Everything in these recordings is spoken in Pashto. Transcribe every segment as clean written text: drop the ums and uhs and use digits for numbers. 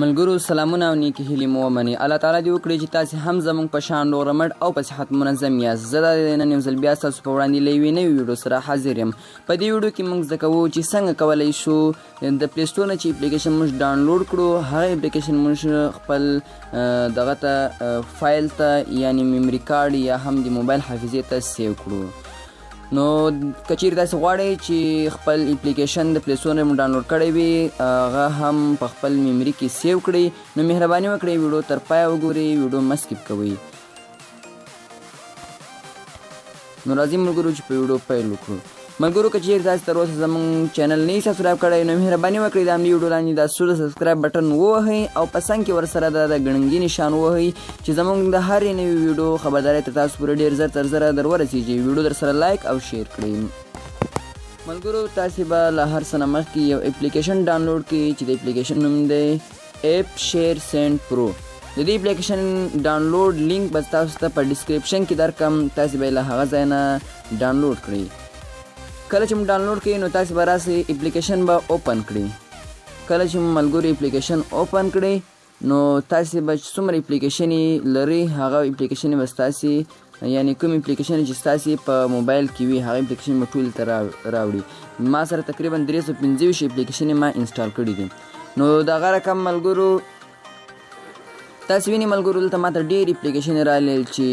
ملګرو سلامونه او نیکې هیلې مو ومني. الله تعالی دې وکړي چې تاسې هم زموږ په شان روغ رمټ او په صحت منظم یاست. زه دا نن یو ځل بیا ستاسو په وړاندې له یوې نوې ویډیو سره حاضر یم. په دې ویډیو کې موږ زده کوو چې څنګه کولی شو د Play Store نه چې اپلیکیشن موږ ډاونلوډ کړو، هغه اپلیکیشن موږ خپل دغه ته فایل ته یعنی memory card یا هم د موبایل حافظې ته save کړو. نو که چیرې تاسې غواړئ چې خپل اپلیکیشن د Play Store نه مو ډاونلوډ کړی وي، هغه هم په خپل memory کې save کړئ، نو مهرباني وکړئ ویډیو تر پایه وګورئ، ویډیو مه skip کوئ. نو راځئ ملګرو چې په ویډیو پیل وکړو. ملګرو که چیرې تاسې تر اوسه زموږ channel نه یي subscribe کړی، نو مهرباني وکړئ د همدې ویډیو لاندې دا سور subscribe button ووهئ او په څنګ کې ورسره د ګړنګي نشان ووهئ چې زموږ د هرې نوې ویډیو خبرداری تر تاسو پورې ډېر زر تر زره در ورسېږي. ویډیو در سره like او share کړئ. ملګرو تاسې به له هر څه نه مخکې یو اپلیکیشن ډاونلوډ کړئ چې د اپلیکیشن نوم دی AppShare Send Pro. د دې اپلیکیشن ډاونلوډ لینک به تاسو ته په description کې درکړم، تاسې به یې له هغه ځای نه ډاونلوډ کړئ. کله چې مو ډاونلوډ کړئ نو تاسې به راسئ اپلیکیشن به open کړئ. کله چې مو ملګرو اپلیکیشن open کړئ نو تاسې به چې څومره اپلیکیشن یې لرئ هغه اپلیکیشن به ستاسې یعنی کوم اپلیکیشن چې ستاسې په موبایل کې وي هغه اپلیکیشن به ټول ته راوړي. ما سره تقریبا 325 اپلیکیشن ما install کړي دي. نو دغه رقم ملګرو تاسې وینئ ملګرو دلته ما ته ډېر اپلیکیشن راغلل چې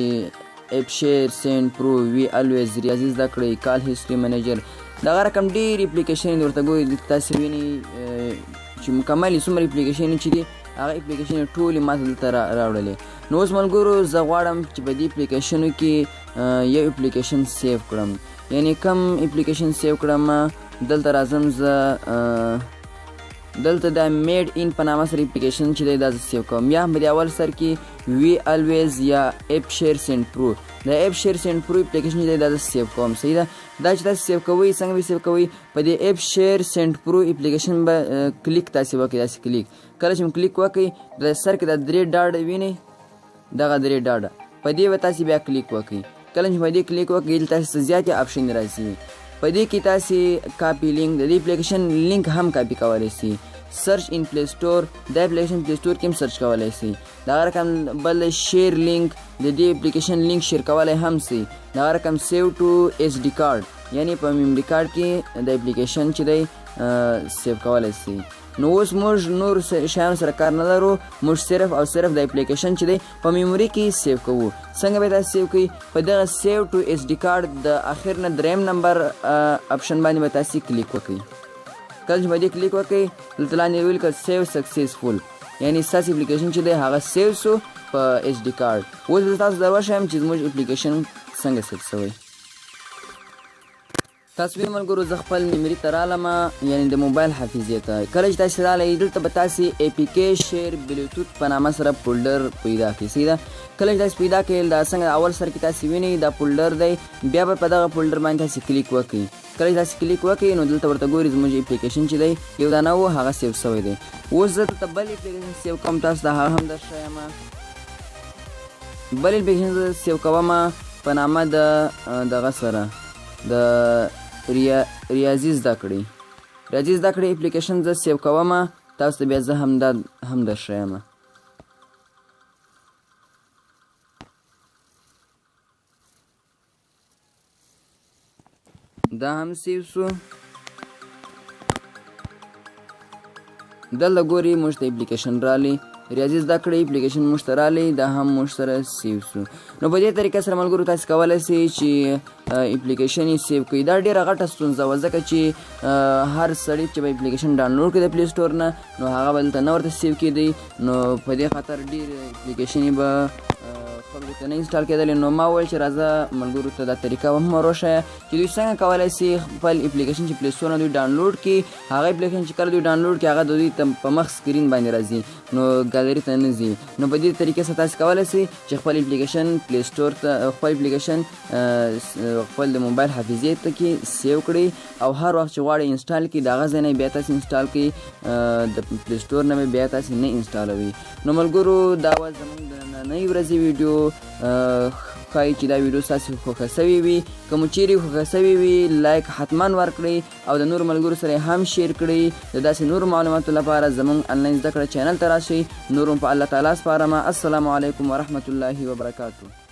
AppShare Send Pro، وی Always، ریاضي زده کړئ، Call History Manager، دغه رقم ډېر اپلیکیشن ورته ګورئ. دلته تاسې وینئ چې مکملې څومره اپلیکیشن چې دي هغه اپلیکیشن ټولې ما ته دلته راوړلې. نو اوس ملګرو زه غواړم چې په دې اپلیکیشنو کې یو اپلیکیشن save کړم، یعنی کم اپلیکیشن save کړم. دلته راځم زه، دلته د Made In په نامه سره اپلیکیشن چې دی دا زه save کوم، یا هم په دې اول سر کې وی Always یا AppShare Send Pro. د AppShare Send Pro اپلیکیشن چې دی دا زه save کوم. صحیح ده. دا چې تاسې save کوئ څنګه به save کوئ؟ په دې AppShare Send Pro اپلیکیشن به کلیک تاسې وکړئ. داسې کلیک کله چې مو کلیک وکړئ د سر کې دا درې ډاډه وینئ، دغه درې ډاډه په دې به تاسې بیا کلیک وکړئ. کله چې په دې کلیک وکړئ دلته تاسې ته زیاتې option راځي. په دې کې تاسې copy link، د دې اپلیکیشن لینک هم کاپي کولی سئ. Search in Play Store، دا اپلیکیشن Play Store کې هم search کولی سئ. دغه رقم بل share link، د دې اپلیکیشن لینک share کولی هم سئ. دغه رقم save to SD card، یعنی په memory card کې د اپلیکیشن چې دی save کولی سئ. نو اوس موږ نور شیانو سره کار نه لرو، موږ صرف او صرف د اپلیکیشن چې دی په memory کې save کوو. څنګه به تاسې save کړئ؟ په دغه save to SD card د اخر نه دریم نمبر option باندې به تاسې کلیک وکړئ. کله چې په دې کلیک وکړئ دلته لاندې ولیکل save successful، یعنی ستاسې اپلیکیشن چې دی هغه save سو په SD card. اوس به تاسو در وښایم چې زموږ اپلیکیشن څنګه save سوی. تاسو وینئ ملګرو زه خپل memory ته رالم، یعنی د موبایل حافظې ته. کله چې تاسې رالئ دلته به تاسې APK Share Bluetooth په نامه سره folder پیدا کړئ. صحیح ده. کله چې تاسې پیدا کړئ دا څنګه اول سر کې تاسې وینئ دا folder دی، بیا به په دغه folder باندې تاسې کلیک وکړئ. کله چې تاسې کلیک وکړئ نو دلته ورته ګورئ زموږ اپلیکیشن چې دی یو دانه و هغه save سوی دی. اوس زه دلته بل اپلیکیشن save کوم، تاسو ته هغه هم درښایم. بل اپلیکیشن زه save کوم په نامه د دغه سره د ریاضي زده کړې. ریاضي زده کړې اپلیکیشن زه save کوم، تاسو ته بیا زه هم دا هم درښایم. دا هم save سو. دلته ګوري موږ ته اپلیکیشن رالی، ریاضي زده کړې اپلیکیشن موږ ته رالی، دا هم موږ سره save سو. نو په دې طریقه سره ملګرو تاسې کولی سئ چې اپلیکیشن یې save کړئ. دا ډېره غټه ستونزه وه، ځکه چې هر سړي چې به اپلیکیشن ډاونلوډ کړي د Play Store نه نو هغه به دلته نه ورته save کېدی. نو په دې خاطر ډېر اپلیکیشن یې به خلکو ته نه install کېدلی. نو ما وویل چې راځه ملګرو ته دا طریقه هم ور وښیه چې دوی څنګه کولی سي خپل اپلیکیشن چې Play Store نه دوی ډاونلوډ کړي، هغه اپلیکیشن چې کله دوی ډاونلوډ کړي هغه د دوی په مخ screen باندې راځي نو ګالري ته نه ځي. نو په دې طریقې سره تاسې کولی سئ چې خپل اپلیکیشن Play Store ته، خپل اپلیکیشن خپل د موبایل حافظې ته کې save کړئ او هر وخت چې غواړئ install کړئ د هغه ځای نه بیا تاسې install کړئ، د Play Store نه بیا تاسې نه install وئ. نو ملګرو دا وه زموږ د نننۍ ورځې ویډیو. ښایي چې دا ویډیو ستاسې خوښه سوې وي. که مو چیرې خوښه سوې وي لایک حتما ورکړئ او د نورو ملګرو سره یې هم شیر کړئ. د داسې نورو معلوماتو لپاره زموږ انلاین زده کړه چینل ته راشئ. نور مو په الله تعالی سپارم. السلام علیکم ورحمت الله وبرکاته.